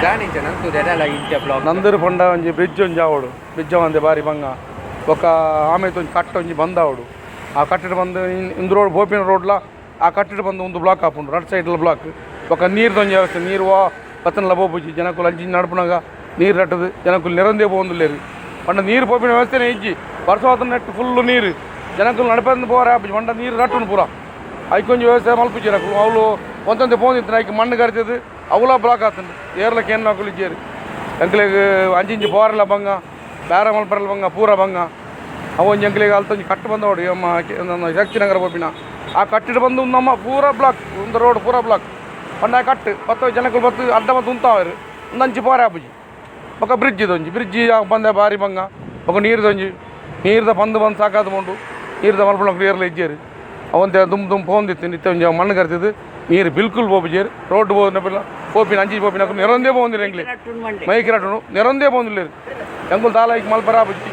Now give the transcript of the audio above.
ದಾನಿಂಚ ನಂತೂರು ಎಡಲ ಇಂಚ ಬ್ಲಾಕ್. ನಂದೂರು ಪಂಡ ಒಂಜಿ ಬ್ರಿಡ್ಜ್ ಒಂಜಿ ಆವೊಡು. ಬ್ರಿಡ್ಜ್ ಆವಂದೆ ಬಾರಿ ಬಂಗ. ಬೊಕ್ಕ ಆಮೇತ ಒಂಜಿ ಕಟ್ಟ ಒಂಜಿ ಬಂದ್ ಆವೊಡು. ಆ ಕಟ್ಟಡ್ ಬಂದ್ ಇಂದು ರೋಡ್ ಪೋಪಿನ ರೋಡ್ಲ ಆ ಕಟ್ಟಡ್ ಬಂದು ಒಂದು ಬ್ಲಾಕ್ ಆಪುಂಡು. ರಡ್ಡ್ ಸೈಡ್ಲ ಬ್ಲಾಕ್. ಬೊಕ್ಕ ನೀರ್ದ ಒಂಜಿ ವ್ಯವಸ್ಥೆ, ನೀರು ವಾ ಬತ್ತನ್ಲ ಪೋಪುಜಿ. ಜನಕುಲು ಅಂಚಿ ಇಂಚಿ ನಡಪುನಗ ನೀರು ರಟ್ಟುದು ಜನಕುಲು ನೆರೊಂದೇ ಪೋವೊಂದುಲ್ಲೆರ್. ಪಂಡ ನೀರು ಪೋಪಿನ ವ್ಯವಸ್ಥೆನೆ ಇಜ್ಜಿ. ಬರ್ಸ ಬತ್ತುಂಡ ಫುಲ್ ನೀರು. ಜನಕುಲು ನಡಪಂದೆ ಪೋವರೆ ಆಪುಜಿ. ಪಂಡ ನೀರು ರಟ್ಟುಂಡು ಪೂರ. ಐಕೊಂಜಿ ವ್ಯವಸ್ಥೆ ಮಲ್ಪುಜೆರ್ ಅಕುಲು. ಅವ್ಲು ಒಂತೊಂತೆ ಪೋವೊಂದಿತ್ತಿನ ಐಕ್ ಮಣ್ಣು ಕರಿತುದು ಅವ್ಲ ಬ್ಲಾಕ್ ಆತುಂಡು. ಏರ್ಲ ಕೇನುನಕುಲು ಇಜ್ಜೆರ್. ಎಂಕ್ಲೆಗ್ ಅಂಚಿ ಇಂಚಿ ಪೋವರೆಲ ಬಂಗ, ಬೇರ ಮಲ್ಪರೆಲ ಬಂಗ, ಪೂರ ಬಂಗ. ಅವೊಂಜಿ ಎಂಕ್ಲೆಗ್ ಅಲ್ತೊಂಜಿ ಕಟ್ಟ್ ಬಂದೋಡು ನಮ್ಮ ಶಕ್ತಿ ನಗರ ಪೋಪಿನ ಆ ಕಟ್ಟಿಡ್ ಬಂದು ನಮ್ಮ ಪೂರ ಬ್ಲಾಕ್. ಉಂದು ರೋಡ್ ಪೂರ ಬ್ಲಾಕ್. ಪಂಡ ಕಟ್ಟ್ ಪತ್ತ ಜನಕುಲು ಬತ್ತ್ ಅಡ್ಡ ಬತ್ತ್ ಉಂತಾವೆರ್. ಉಂದು ಅಂಚಿ ಪೋರೆ ಆಪುಜಿ. ಬೊಕ ಬ್ರಿಡ್ಜ್ ಒಂಜಿ ಬ್ರಿಡ್ಜ್ ಬಂದೆ ಬಾರಿ ಬಂಗ. ಬೊಕ ನೀರ್ದೊಂಜಿ ನೀರ್ದ ಪಂದ್ ಪಂದ್ ಸಾಕಾದ್ ಪೋಂಡು. ನೀರ್ದ ಮಲ್ಪುನಕುಲು ಏರ್ಲ ಇಜ್ಜೆರ್. ಅವಂತೆ ದುಂಬು ದುಂಬು ಪೋವೊಂದಿತ್ತಿನಿ. ಇತ್ತೆ ಒಂಜಿ ಮಣ್ಣು ಕರಿತುದು ನೀರು ಬಿಲ್ಕುಲ್ ಪೋಪುಜೆರ್. ರೋಡ್ ಪೋಪಿನ ಪೋಪಿನ ಅಂಚಿ ಪೋಪಿನಕುಲು ನೆರೊಂದೇ ಪೋವೊಂದುಲ್ಲೆರ್. ಎಂಕ್ಲೆ ಮೈಕ್ ರಟ್ಟುಂಡು, ನೆರೊಂದೇ ಪೋವೊಂದುಲ್ಲೆರ್. ಎಂಕುಲು ದಾಲ ಐಕ್ ಮಲ್ಪರೆ ಆಪುಜಿ.